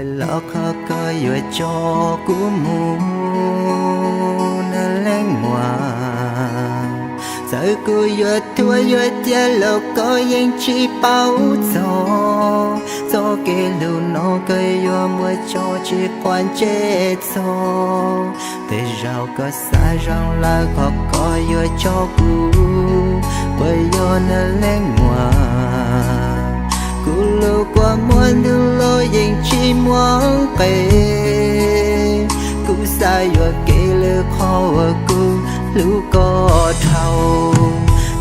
Los qhov koj yuav tso kuv mus na leej muam, txawm kuv yuav tuag yuav ciaj los koj yeej tsis paub txog. Txoj kev hlub no koj yuav muab tso tsis quav ntsej txog. Tej zaum koj xav zoo lawm qhov koj yuav tso kuv, puas yog na leej muam? Kuv lub kua muag ntug los yeej tsis muaj nqe. Kuv xav yuam kev lwm qhov uas kuv hlub koj dhau.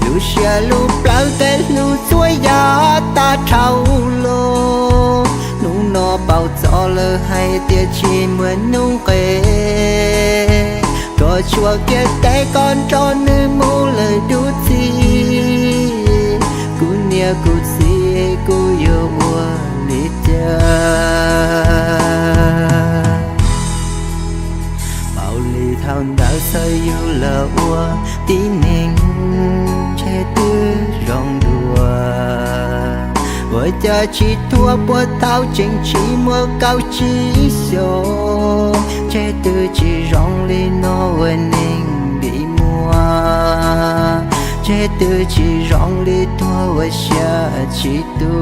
Lub siab lub plawv tej hlub txhua yam tag dhau los. Hnub no paub txog lawm hais tias tsis muaj hnub nqe. Koj tshuav kiag tes koj nrog nws mus lawm dub txig. Kuv niam kuv txiv kuv yuav ua li cas? Paub li thaum ntawd txawm yug los ua tib neeg ntshe twb zoo dua. Ua cas tsis tuag puas tau tseem tsis muaj kaum tsib xyoos? Ntshe twb tsis zoo li no ua neeg vim muaj. Ntshe twb tsis zoo li tuag ua xya tsis tu.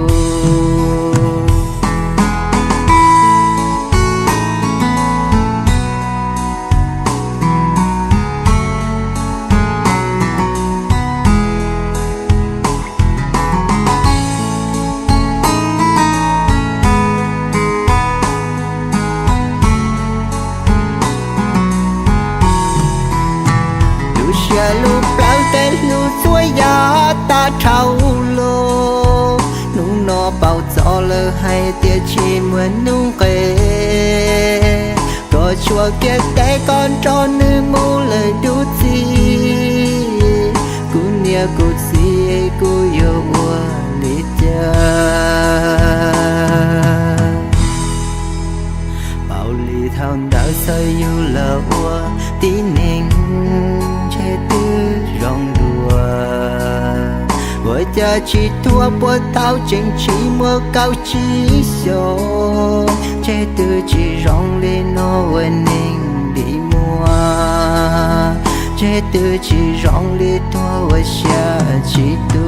Lub siab lub plawv tej hlub txhua yam tag dhau los. Hnub no paub txog lawm hais tias tsis muaj hnub nqe. Koj tshuav kiag tes koj nrog nws mus lawm dub txig. Kuv niam kuv txiv kuv yuav ua li cas? Paub li thaum ntawd txawm yug los ua tib neeg ntshe twb zoo dua. Ua cas tsis tuag puas tau tseem tsis muaj kaum tsib xyoos? Ntshe twb tsis zoo li no ua neeg vim muaj. Ntshe twb tsis zoo li tuag ua xya tsis tu.